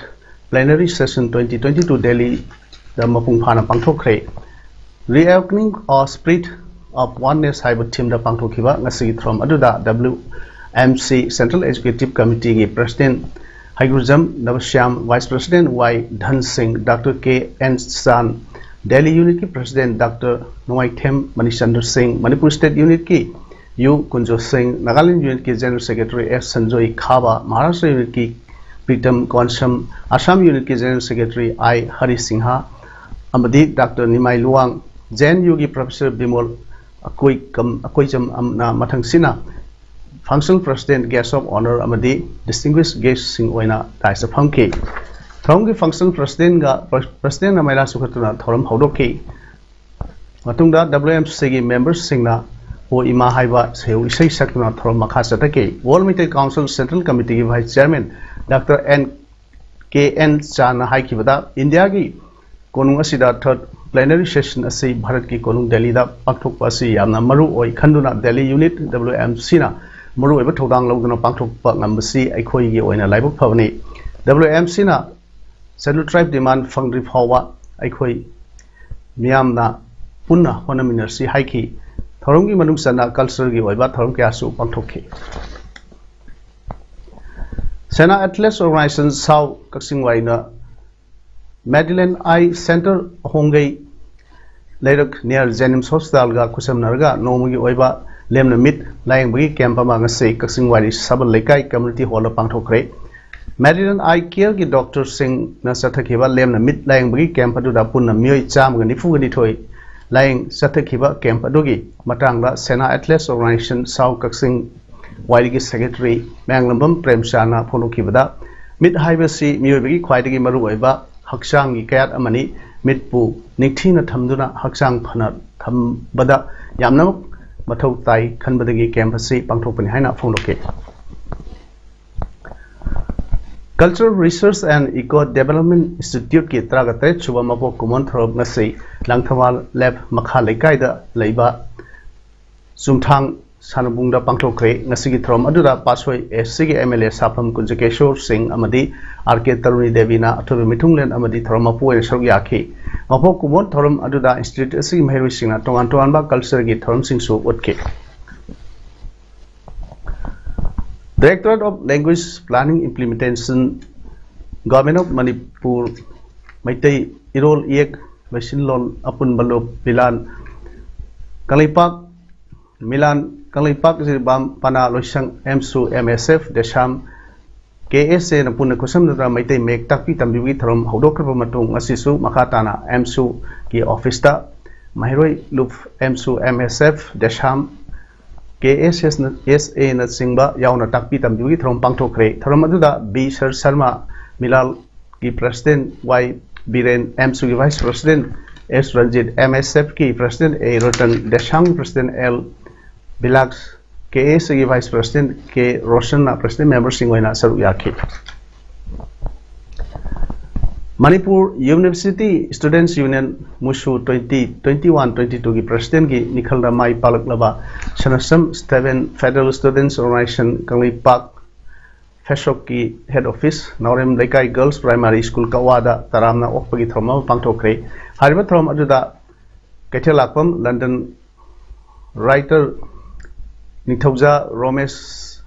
plenary session twenty twenty-two ꯗꯦꯜꯂꯤꯗ ꯃꯄꯨꯡ ꯐꯥꯅ ꯄꯥꯡꯊꯣꯛꯈ꯭ꯔꯦ꯫ Reawakening a Spirit of Oneness ꯍꯥꯏꯕ ꯊꯤꯝꯗ ꯄꯥꯡꯊꯣꯛꯈꯤꯕ ꯉꯁꯤꯒꯤ ꯊꯧꯔꯝ ꯑꯗꯨꯗ W M C Central Executive Committeeꯒꯤ President ꯍꯩꯒ꯭ꯔꯨꯖꯝ ꯅꯕꯁ꯭ꯌꯥꯝ, Vice President Y ꯙꯟ ꯁꯤꯡ, Doctor K N ꯁꯥꯟ, Delhi Unitꯀꯤ President Doctor Nongmaithem Manichandra Singh, Manipur State Unitꯀꯤ ꯌꯨ ꯀꯨꯟꯖꯣ ꯁꯤꯡ, ꯅꯥꯒꯥꯂꯦꯟ ꯌꯨꯅꯤꯠꯀꯤ general secretary S Sanjoy Khaba, Maharashtra ꯌꯨꯅꯤꯠꯀꯤ ꯄ꯭ꯔꯤꯇꯝ ꯀꯣꯟꯁꯝ, ꯑꯁꯥꯝ ꯌꯨꯅꯤꯠꯀꯤ general secretary I Hari Singh ꯑꯃꯗꯤ doctor Nimai Luwang, J N ꯌꯨꯒꯤ ꯄ꯭ꯔꯣꯐꯦꯁꯔ ꯕꯤꯃꯣꯜ ꯑꯀꯣꯏꯀꯝ ꯑꯀꯣꯏꯆꯝꯅ ꯃꯊꯪꯁꯤꯅ functional president, guest of honour ꯑꯃꯗꯤ ꯗꯤꯁꯇꯤꯡꯒ꯭ꯋꯤꯁ ꯒꯦꯁꯁꯤꯡ ꯑꯣꯏꯅ ꯗꯥꯏꯁꯇ ꯐꯝꯈꯤ꯫ ꯊꯧꯔꯝꯒꯤ ꯐꯪꯁꯅꯦꯜ ꯄ꯭ꯔꯁꯤꯗꯦꯟꯠꯒ ꯄ꯭ꯔꯁꯤꯗꯦꯟꯠꯅ ꯃꯩꯔꯥ ꯆꯨꯈꯠꯇꯨꯅ ꯊꯧꯔꯝ ꯍꯧꯗꯣꯛꯈꯤ꯫ ꯃꯇꯨꯡꯗ ꯗꯕ꯭ꯂꯤꯌꯨ ꯑꯦꯝ ꯁꯤꯒꯤ ꯃꯦꯝꯕꯔꯁꯤꯡꯅ "ꯍꯣ ꯏꯃꯥ" ꯍꯥꯏꯕ ꯁꯩꯍꯧ ꯏꯁꯩ ꯁꯛꯇꯨꯅ ꯊꯧꯔꯝ ꯃꯈꯥ ꯆꯠꯊꯈꯤ꯫ ꯋꯥꯔꯜ ꯃꯩꯇꯩ ꯀꯥꯎꯟꯁꯤꯜ ꯁꯦꯟꯇ꯭ꯔꯦꯜ ꯀꯃꯤꯇꯤꯒꯤ vice chairman doctor N K N ꯆꯥꯅ ꯍꯥꯏꯈꯤꯕꯗ, ꯏꯟꯗꯤꯌꯥꯒꯤ ꯀꯣꯅꯨꯡ ꯑꯁꯤꯗ ꯊꯥꯔꯠ ꯄ꯭ꯂꯦꯅꯔꯤ ꯁꯦꯁꯟ ꯑꯁꯤ ꯚꯥꯔꯠꯀꯤ ꯀꯣꯅꯨꯡ ꯗꯦꯜꯂꯤꯗ ꯄꯥꯡꯊꯣꯛꯄ ꯑꯁꯤ ꯌꯥꯝꯅ ꯃꯔꯨ ꯑꯣꯏ ꯈꯟꯗꯨꯅ ꯗꯦꯜꯂꯤ ꯌꯨꯅꯤꯠ ꯗꯕ꯭ꯂꯤꯌꯨ ꯑꯦꯝ ꯁꯤꯅ ꯃꯔꯨꯑꯣꯏꯕ ꯊꯧꯗꯥꯡ ꯂꯧꯗꯨꯅ ꯄꯥꯡꯊꯣꯛꯄ ꯉꯝꯕꯁꯤ ꯑꯩꯈꯣꯏꯒꯤ ꯑꯣꯏꯅ ꯂꯥꯏꯕꯛ ꯐꯕꯅꯤ꯫ ꯗꯕ꯭ꯂꯤꯌꯨ ꯑꯦꯝ ꯁꯤꯅ ꯁꯦꯗ꯭ꯌꯨꯜ ꯇ꯭ꯔꯥꯏꯕ ꯗꯤꯃꯥꯟ ꯐꯪꯗ꯭ꯔꯤ ꯐꯥꯎꯕ ꯑꯩꯈꯣꯏ ꯃꯤꯌꯥꯝꯅ ꯄꯨꯟꯅ ꯍꯣꯠꯅꯃꯤꯟꯅꯁꯤ ꯍꯥꯏꯈꯤ꯫ ꯊꯧꯔꯝꯒꯤ ꯃꯅꯨꯡ ꯆꯟꯅ ꯀꯜꯆꯔꯒꯤ ꯑꯣꯏꯕ ꯊꯧꯔꯝ ꯀꯌꯥꯁꯨ ꯄꯥꯡꯊꯣꯛꯈꯤ꯫ ꯁꯦꯅꯥ ꯑꯦꯊꯂꯦꯠꯁ ꯑꯣꯔꯒꯅꯥꯏꯖꯦꯁꯟ ꯁꯥꯎ ꯀꯛꯆꯤꯡ ꯋꯥꯏꯅ ꯃꯦꯗꯤꯂꯦꯟ ꯑꯥꯏ ꯁꯦꯟꯇꯔ ꯑꯍꯣꯡꯒꯩ ꯂꯩꯔꯛ ꯅꯤꯌꯔ ꯖꯦꯅꯤꯝꯁ ꯍꯣꯁꯄꯤꯇꯥꯜꯒ ꯈꯨꯠꯁꯝꯅꯔꯒ ꯅꯣꯡꯃꯒꯤ ꯑꯣꯏꯕ ꯂꯦꯝꯅ ꯃꯤꯠ ꯂꯥꯌꯦꯡꯕꯒꯤ ꯀꯦꯝꯞ ꯑꯃ ꯉꯁꯤ ꯀꯛꯆꯤꯡ ꯋꯥꯏꯔꯤ ꯁꯥꯕꯜ ꯂꯩꯀꯥꯏ ꯀꯝꯃ꯭ꯌꯨꯅꯤꯇꯤ ꯍꯣꯜꯗ ꯄꯥꯡꯊꯣꯛꯈ꯭ꯔꯦ꯫ ꯃꯦꯗꯤꯂꯦꯟ ꯑꯥꯏ ꯀꯤꯌꯔꯒꯤ ꯗꯣꯛꯇꯔꯁꯤꯡꯅ ꯆꯠꯊꯈꯤꯕ ꯂꯦꯝꯅ ꯃꯤꯠ ꯂꯥꯌꯦꯡꯕꯒꯤ ꯀꯦꯝꯞ ꯑꯗꯨꯗ ꯄꯨꯟꯅ ꯃꯤꯑꯣꯏ ꯆꯥꯝꯃꯒ ꯅꯤꯐꯨꯒ ꯅꯤꯊꯣꯏ ꯂꯥꯌꯦꯡ ꯆꯠꯊꯈꯤꯕ ꯀꯦꯝꯞ ꯑꯗꯨꯒꯤ ꯃꯇꯥꯡꯗ ꯁꯦꯅꯥ ꯑꯦꯊꯂꯦꯠꯁ ꯑꯣꯔꯒꯅꯥꯏꯖꯦꯁꯟ ꯁꯥꯎ ꯀꯛꯆꯤꯡ ꯋꯥꯏꯔꯤꯒꯤ ꯁꯦꯀ꯭ꯔꯦꯇꯔꯤ ꯃꯌꯥꯡꯂꯝꯕꯝ ꯄ꯭ꯔꯦꯝꯆꯥꯟꯅ ꯐꯣꯡꯗꯣꯛꯈꯤꯕꯗ, ꯃꯤꯠ ꯍꯥꯏꯕꯁꯤ ꯃꯤꯑꯣꯏꯕꯒꯤ ꯈ꯭ꯋꯥꯏꯗꯒꯤ ꯃꯔꯨꯑꯣꯏꯕ ꯍꯛꯆꯥꯡꯒꯤ ꯀꯌꯥꯠ ꯑꯃꯅꯤ꯫ ꯃꯤꯠꯄꯨ ꯅꯤꯡꯊꯤꯅ ꯊꯝꯗꯨꯅ ꯍꯛꯆꯥꯡ ꯐꯅ ꯊꯝꯕꯗ ꯌꯥꯝꯅꯃꯛ ꯃꯊꯧ ꯇꯥꯏ ꯈꯟꯕꯗꯒꯤ ꯀꯦꯝꯞ ꯑꯁꯤ ꯄꯥꯡꯊꯣꯛꯄꯅꯤ ꯍꯥꯏꯅ ꯐꯣꯡꯗꯣꯛꯈꯤ꯫ Cultural Research and Eco Development Instituteꯀꯤ ꯇꯔꯥꯒ ꯇꯔꯦꯠ ꯁꯨꯕ ꯃꯄꯣꯛ ꯀꯨꯝꯑꯣꯟ ꯊꯧꯔꯝ ꯉꯁꯤ ꯂꯪꯊꯕꯥꯜ ꯂꯦꯞ ꯃꯈꯥ ꯂꯩꯀꯥꯏꯗ ꯂꯩꯕ ꯆꯨꯝꯊꯥꯡ ꯁꯥꯟꯅꯕꯨꯡꯗ ꯄꯥꯡꯊꯣꯛꯈ꯭ꯔꯦ꯫ ꯉꯁꯤꯒꯤ ꯊꯧꯔꯝ ꯑꯗꯨꯗ ꯄꯥꯠꯁꯣꯏ ꯑꯦꯁ ꯁꯤꯒꯤ ꯑꯦꯝ ꯑꯦꯜ ꯑꯦ ꯁꯥꯐꯝ ꯀꯨꯟꯖꯀꯦꯁꯣꯔ ꯁꯤꯡ ꯑꯃꯗꯤ ꯑꯥꯔ ꯀꯦ ꯇꯔꯨꯅꯤ ꯗꯦꯕꯤꯅ ꯑꯊꯣꯏꯕ ꯃꯤꯊꯨꯡꯂꯦꯟ ꯑꯃꯗꯤ ꯊꯧꯔꯝ ꯃꯄꯨ ꯑꯣꯏꯅ ꯁꯔꯨꯛ ꯌꯥꯈꯤ꯫ ꯃꯄꯣꯛ ꯀꯨꯝꯑꯣꯟ ꯊꯧꯔꯝ ꯑꯗꯨꯗ ꯏꯟꯁꯇꯤꯇ꯭ꯌꯨꯠ ꯑꯁꯤꯒꯤ ꯃꯍꯩꯔꯣꯏꯁꯤꯡꯅ ꯇꯣꯉꯥꯟ ꯇꯣꯉꯥꯟꯕ ꯀꯜꯆꯔꯒꯤ ꯊꯧꯔꯝꯁꯤꯡꯁꯨ ꯎꯠꯈꯤ꯫ Directorate of Language Planning Implementation, Government of Manipur, Meitei ꯏꯔꯣꯜ ꯏꯌꯦꯛ ꯂꯣꯏꯁꯤꯟꯂꯣꯟ ꯑꯄꯨꯟꯕ ꯂꯨꯞ ꯃꯤꯂꯥꯟ, ꯀꯪꯂꯩꯄꯥꯛ ꯃꯤꯂꯥꯟ ꯀꯪꯂꯩꯄꯥꯛ ꯖꯤꯔꯤꯕꯥꯝ ꯄꯅꯥ ꯂꯣꯏꯁꯪ ꯑꯦꯝꯁꯨ M S F DESAM K S ꯑꯦꯅ ꯄꯨꯟꯅ ꯈꯨꯠꯁꯝꯅꯗꯨꯅ ꯃꯩꯇꯩ ꯃꯌꯦꯛ ꯇꯥꯛꯄꯤ ꯇꯝꯕꯤꯕꯒꯤ ꯊꯧꯔꯝ ꯍꯧꯗꯣꯛꯈ꯭ꯔꯕ ꯃꯇꯨꯡ, ꯉꯁꯤꯁꯨ ꯃꯈꯥ ꯇꯥꯅ ꯑꯦꯝꯁꯨꯒꯤ ꯑꯣꯐꯤꯁꯇ ꯃꯍꯩꯔꯣꯏ ꯂꯨꯞ ꯑꯦꯝꯁꯨ M S F DESAM K ꯑꯦꯁ ꯑꯦꯁ ꯑꯦꯁ ꯑꯦꯅꯆꯤꯡꯕ ꯌꯥꯎꯅ ꯇꯥꯛꯄꯤ ꯇꯝꯕꯤꯕꯒꯤ ꯊꯧꯔꯝ ꯄꯥꯡꯊꯣꯛꯈ꯭ꯔꯦ꯫ ꯊꯧꯔꯝ ꯑꯗꯨꯗ ꯕꯤ ꯁꯔ ꯁꯔꯃ, ꯃꯤꯂꯥꯜꯒꯤ ꯄ꯭ꯔꯦꯁꯤꯗꯦꯟ ꯋꯥꯏ ꯕꯤꯔꯦꯟ, ꯑꯦꯝꯁꯨꯒꯤ vice president S Ranjit, M S ꯑꯦꯐꯀꯤ ꯄ꯭ꯔꯦꯁꯤꯗꯦꯟ ꯑꯦ ꯔꯇꯟ, ꯗꯦꯁꯥꯝꯒꯤ president L Bilash, K S ꯑꯦꯒꯤ ꯚꯥꯏꯁ ꯄ꯭ꯔꯦꯁꯤꯗꯦꯟ ꯀꯦ ꯔꯣꯁꯟꯅ ꯄ꯭ꯔꯦꯁꯤꯗꯦꯟ ꯃꯦꯝꯕꯔꯁꯤꯡ ꯑꯣꯏꯅ ꯁꯔꯨꯛ ꯌꯥꯈꯤ꯫ ꯃꯅꯤꯄꯨꯔ ꯌꯨꯅꯤꯚꯔꯁꯤꯇꯤ ꯁ꯭ꯇꯨꯗꯦꯟꯠꯁ ꯌꯨꯅꯤꯌꯟ ꯃꯨꯁꯨ ꯇ꯭ꯋꯦꯟꯇꯤ ꯇ꯭ꯋꯦꯟꯇꯤ ꯋꯥꯟ ꯇ꯭ꯋꯦꯟꯇꯤ ꯇꯨꯒꯤ ꯄ꯭ꯔꯦꯁꯤꯗꯦꯟꯠꯀꯤ ꯃꯤꯈꯜꯗ ꯃꯥꯏ ꯄꯥꯛꯂꯛꯂꯕ ꯁꯅꯁꯝ Steven federal students organisation Kangleipak ꯐꯦꯁꯣꯛꯀꯤ ꯍꯦꯗ ꯑꯣꯐꯤꯁ, ꯅꯥꯎꯔꯦꯝ ꯂꯩꯀꯥꯏ ꯒꯔꯜꯁ ꯄ꯭ꯔꯥꯏꯃꯥꯔꯤ ꯁ꯭ꯀꯨꯜ ꯀꯛꯋꯥꯗ ꯇꯔꯥꯝꯅ ꯑꯣꯛꯄꯒꯤ ꯊꯧꯔꯝ ꯑꯃ ꯄꯥꯡꯊꯣꯛꯈ꯭ꯔꯦ꯫ ꯍꯥꯏꯔꯤꯕ ꯊꯧꯔꯝ ꯑꯗꯨꯗ ꯀꯩꯊꯦꯜ ꯂꯥꯛꯄꯝ London writer Ningthouja Romesh,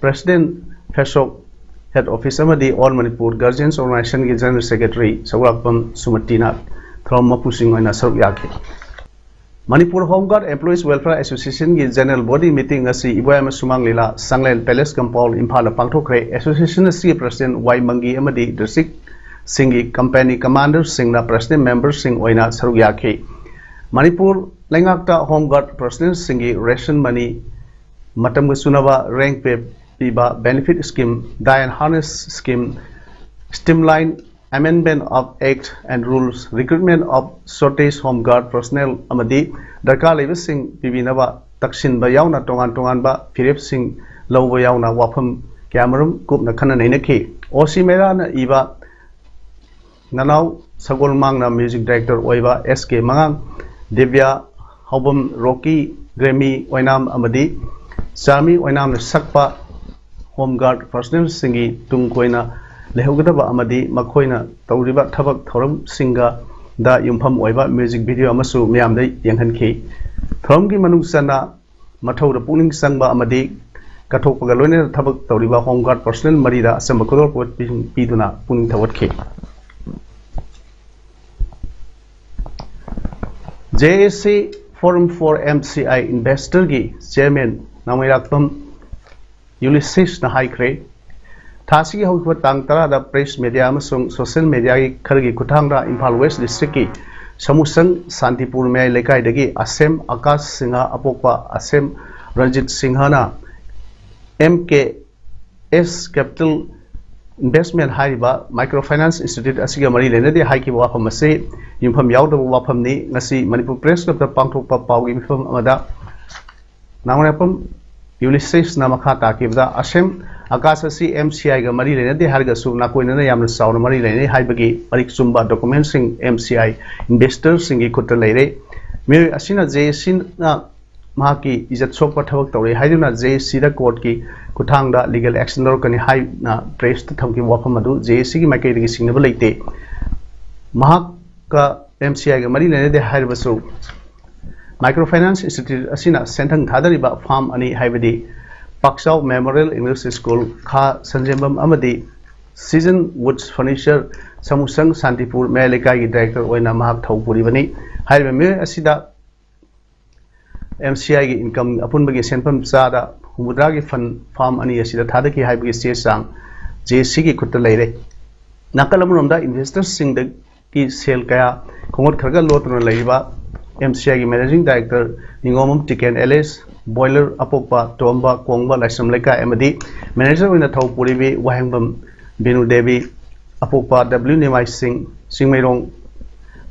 president ꯐꯦꯁꯣꯛ ꯍꯦꯗ ꯑꯣꯐꯤꯁ ꯑꯃꯗꯤ ꯑꯣꯜ ꯃꯅꯤꯄꯨꯔ ꯒꯥꯔꯖꯤꯌꯟꯁ ꯑꯣꯔꯒꯅꯥꯏꯖꯦꯁꯟꯒꯤ ꯖꯦꯅꯔꯦꯜ ꯁꯦꯀ꯭ꯔꯦꯇꯔꯤ ꯁꯧꯒ꯭ꯔꯥꯛꯄꯝ ꯁꯨꯃꯇꯤꯅ ꯊꯧꯔꯝ ꯃꯄꯨꯁꯤꯡ ꯑꯣꯏꯅ ꯁꯔꯨꯛ ꯌꯥꯈꯤ꯫ Manipur home guard employees welfare ꯑꯦꯁꯣꯁꯤꯌꯦꯁꯟꯒꯤ ꯖꯦꯅꯔꯦꯜ ꯕꯣꯗꯤ ꯃꯤꯇꯤꯡ ꯉꯁꯤ ꯏꯕꯣꯌꯥꯏꯃ ꯁꯨꯃꯥꯡ ꯂꯤꯂꯥ, ꯁꯪꯂꯦꯟ ꯄꯦꯂꯦꯁ ꯀꯝꯄꯥꯎꯟ, ꯏꯝꯐꯥꯜꯗ ꯄꯥꯡꯊꯣꯛꯈ꯭ꯔꯦ꯫ ꯑꯦꯁꯣꯁꯤꯌꯦꯁꯟ ꯑꯁꯤꯒꯤ ꯄ꯭ꯔꯦꯁꯤꯗꯦꯟꯠ ꯋꯥꯏ ꯃꯪꯒꯤ ꯑꯃꯗꯤ ꯗꯤꯁꯇ꯭ꯔꯤꯛꯁꯤꯡꯒꯤ ꯀꯝꯄꯦꯅꯤ ꯀꯃꯥꯟꯗꯔꯁꯤꯡꯅ ꯄ꯭ꯔꯦꯁꯤꯗꯦꯟꯠ ꯃꯦꯝꯕꯔꯁꯤꯡ ꯑꯣꯏꯅ ꯁꯔꯨꯛ ꯌꯥꯈꯤ꯫ ꯃꯅꯤꯄꯨꯔ ꯂꯩꯉꯥꯛꯇ ꯍꯣꯝ ꯒꯥꯔꯗ ꯄꯔꯁꯅꯦꯜꯁꯤꯡꯒꯤ ꯔꯦꯁꯟ ꯃꯅꯤ, ꯃꯇꯝꯒ ꯆꯨꯅꯕ ꯔꯦꯡꯛ ꯄꯦ ꯄꯤꯕ benefit scheme, die in harness scheme, streamline amendment of act and rules, recruitment of shortage home guard personnel ꯑꯃꯗꯤ ꯗꯔꯀꯥꯔ ꯂꯩꯕꯁꯤꯡ ꯄꯤꯕꯤꯅꯕ ꯇꯛꯁꯤꯟꯕ ꯌꯥꯎꯅ ꯇꯣꯉꯥꯟ ꯇꯣꯉꯥꯟꯕ ꯐꯤꯔꯦꯞꯁꯤꯡ ꯂꯧꯕ ꯌꯥꯎꯅ ꯋꯥꯐꯝ ꯀꯌꯥꯃꯔꯨꯝ ꯀꯨꯞꯅ ꯈꯟꯅ ꯅꯩꯅꯈꯤ꯫ ꯑꯣ ꯁꯤ ꯃꯦꯔꯥꯅ ꯏꯕ ꯅꯅꯥꯎ ꯁꯒꯣꯜꯃꯥꯡꯅ ꯃ꯭ꯌꯨꯖꯤꯛ ꯗꯥꯏꯔꯦꯛꯇꯔ ꯑꯣꯏꯕ ꯑꯦꯁ ꯀꯦ ꯃꯉꯥꯡ, ꯗꯤꯕ꯭ꯌꯥ ꯍꯥꯎꯕꯝ, ꯔꯣꯀꯤ, ꯒ꯭ꯔꯦꯃꯤ ꯑꯣꯏꯅꯥꯝ ꯑꯃꯗꯤ ꯆꯥꯃꯤ ꯑꯣꯏꯅꯥꯝꯅ ꯁꯛꯄ ꯍꯣꯝ ꯒꯥꯔꯗ ꯄꯔꯁꯅꯦꯜꯁꯤꯡꯒꯤ ꯇꯨꯡ ꯀꯣꯏꯅ ꯂꯩꯍꯧꯒꯗꯕ ꯑꯃꯗꯤ ꯃꯈꯣꯏꯅ ꯇꯧꯔꯤꯕ ꯊꯕꯛ ꯊꯧꯔꯝꯁꯤꯡꯒꯗ ꯌꯨꯝꯐꯝ ꯑꯣꯏꯕ ꯃ꯭ꯌꯨꯖꯤꯛ ꯚꯤꯗꯤꯑꯣ ꯑꯃꯁꯨ ꯃꯤꯌꯥꯝꯗ ꯌꯦꯡꯍꯟꯈꯤ꯫ ꯊꯧꯔꯝꯒꯤ ꯃꯅꯨꯡ ꯆꯟꯅ ꯃꯊꯧꯗ ꯄꯨꯛꯅꯤꯡ ꯆꯪꯕ ꯑꯃꯗꯤ ꯀꯠꯊꯣꯛꯄꯒ ꯂꯣꯏꯅꯅ ꯊꯕꯛ ꯇꯧꯔꯤꯕ ꯍꯣꯝ ꯒꯥꯔꯗ ꯄꯔꯁꯅꯦꯜ ꯃꯔꯤꯗ ꯑꯆꯝꯕ ꯈꯨꯗꯣꯜꯄꯣꯠ ꯄꯤ-, ꯄꯤꯗꯨꯅ ꯄꯨꯛꯅꯤꯡ ꯊꯧꯒꯠꯈꯤ꯫ ꯖꯦ ꯑꯦ ꯁꯤ Forum for M C I Investor ꯒꯤ chairman ꯅꯥꯎꯃꯩꯔꯥꯛꯄꯝ ꯌꯨꯂꯤꯁꯤꯁꯅ ꯍꯥꯏꯈ꯭ꯔꯦ꯫ ꯊꯥ ꯑꯁꯤꯒꯤ ꯍꯧꯈꯤꯕ ꯇꯥꯡ ꯇꯔꯥꯗ press media ꯑꯃꯁꯨꯡ social media ꯒꯤ ꯈꯔꯒꯤ ꯈꯨꯠꯊꯥꯡꯗ ꯏꯝꯐꯥꯜ West District ꯀꯤ ꯁꯃꯨꯁꯪ ꯁꯥꯟꯇꯤꯄꯨꯔ ꯃꯌꯥꯏ ꯂꯩꯀꯥꯏꯗꯒꯤ ꯑꯁꯦꯝ ꯑꯀꯥꯁ ꯁꯤꯡꯍ ꯑꯄꯣꯛꯄ ꯑꯁꯦꯝ ꯔꯟꯖꯤꯠ ꯁꯤꯡꯍꯅ M K S Capital Investment ꯍꯥꯏꯔꯤꯕ micro finance institute ꯑꯁꯤꯒ ꯃꯔꯤ ꯂꯩꯅꯗꯦ ꯍꯥꯏꯈꯤꯕ ꯋꯥꯐꯝ ꯑꯁꯤ ꯌꯨꯝꯐꯝ ꯌꯥꯎꯗꯕ ꯋꯥꯐꯝꯅꯤ꯫ ꯉꯁꯤ ꯃꯅꯤꯄꯨꯔ Press Club ꯇ ꯄꯥꯡꯊꯣꯛꯄ ꯄꯥꯎꯒꯤ ꯃꯤꯐꯝ ꯑꯃꯗ ꯅꯥꯎꯔꯦꯝꯄꯝ ꯌꯨꯂꯤꯁꯤꯁꯅ ꯃꯈꯥ ꯇꯥꯈꯤꯕꯗ, ꯑꯁꯦꯝ ꯑꯀꯥꯁ ꯑꯁꯤ M C I ꯒ ꯃꯔꯤ ꯂꯩꯅꯗꯦ ꯍꯥꯏꯔꯒꯁꯨ ꯅꯥꯀꯣꯏꯅꯅ ꯌꯥꯝꯅ ꯆꯥꯎꯅ ꯃꯔꯤ ꯂꯩꯅꯩ ꯍꯥꯏꯕꯒꯤ ꯃꯔꯤꯛ ꯆꯨꯝꯕ document ꯁꯤꯡ M C I investor ꯁꯤꯡꯒꯤ ꯈꯨꯠꯇ ꯂꯩꯔꯦ꯫ ꯃꯤꯑꯣꯏ ꯑꯁꯤꯅ J A C ꯅ ꯃꯍꯥꯛꯀꯤ ꯏꯖꯠ ꯁꯣꯛꯄ ꯊꯕꯛ ꯇꯧꯔꯦ ꯍꯥꯏꯗꯨꯅ J A C the court ꯀꯤ ꯈꯨꯠꯊꯥꯡꯗ legal action ꯂꯧꯔꯛꯀꯅꯤ ꯍꯥꯏꯅ press ꯇ ꯊꯝꯈꯤꯕ ꯋꯥꯐꯝ ꯑꯗꯨ J A C ꯒꯤ ꯃꯥꯏꯀꯩꯗꯒꯤ ꯆꯤꯡꯅꯕ ꯂꯩꯇꯦ꯫ ꯃꯍꯥꯛꯀ M C I ꯒ ꯃꯔꯤ ꯂꯩꯅꯗꯦ ꯍꯥꯏꯔꯕꯁꯨ, micro finance institute ꯑꯁꯤꯅ ꯁꯦꯟꯊꯪ ꯊꯥꯗꯔꯤꯕ firm ꯑꯅꯤ, ꯍꯥꯏꯕꯗꯤ ꯄꯥꯛꯆꯥꯎ Memorial English School, ꯈꯥ ꯁꯟꯖꯦꯝꯕꯝ, ꯑꯃꯗꯤ Season Woods Furniture, ꯁꯃꯨꯁꯪ ꯁꯥꯟꯇꯤꯄꯨꯔ ꯃꯌꯥꯏ ꯂꯩꯀꯥꯏꯒꯤ director ꯑꯣꯏꯅ ꯃꯍꯥꯛ ꯊꯧ ꯄꯨꯔꯤꯕꯅꯤ꯫ ꯍꯥꯏꯔꯤꯕ ꯃꯤꯑꯣꯏ ꯑꯁꯤꯗ M C I ꯒꯤ income ꯑꯄꯨꯟꯕꯒꯤ ꯁꯦꯟꯐꯝ ꯆꯥꯗ ꯍꯨꯝꯐꯨꯇꯔꯥꯒꯤ fund firm ꯑꯅꯤ ꯑꯁꯤꯗ ꯊꯥꯗꯈꯤ ꯍꯥꯏꯕꯒꯤ ꯆꯦ ꯆꯥꯡ J A C ꯒꯤ ꯈꯨꯠꯇ ꯂꯩꯔꯦ꯫ ꯅꯥꯀꯜ ꯑꯃꯔꯣꯝꯗ, investor ꯁꯤꯡꯗꯒꯤ ꯁꯦꯜ ꯀꯌꯥ ꯈꯣꯝꯒꯠꯈ꯭ꯔꯒ ꯂꯣꯠꯇꯨꯅ ꯂꯩꯔꯤꯕ M C I ꯒꯤ managing director ꯅꯤꯉꯣꯝꯕꯝ ꯇꯤꯀꯦꯟ alias ꯕꯣꯏꯂꯔ ꯑꯄꯣꯛꯄ ꯇꯣꯝꯕ ꯀꯣꯡꯕ ꯂꯥꯏꯁ꯭ꯔꯝ ꯂꯩꯀꯥꯏ ꯑꯃꯗꯤ manager ꯑꯣꯏꯅ ꯊꯧ ꯄꯨꯔꯤꯕꯤ ꯋꯥꯍꯦꯡꯕꯝ ꯕꯤꯅꯨ ꯗꯦꯕꯤ ꯑꯄꯣꯛꯄ W ꯅꯤꯃꯥꯏ ꯁꯤꯡ, ꯆꯤꯡꯃꯩꯔꯣꯡ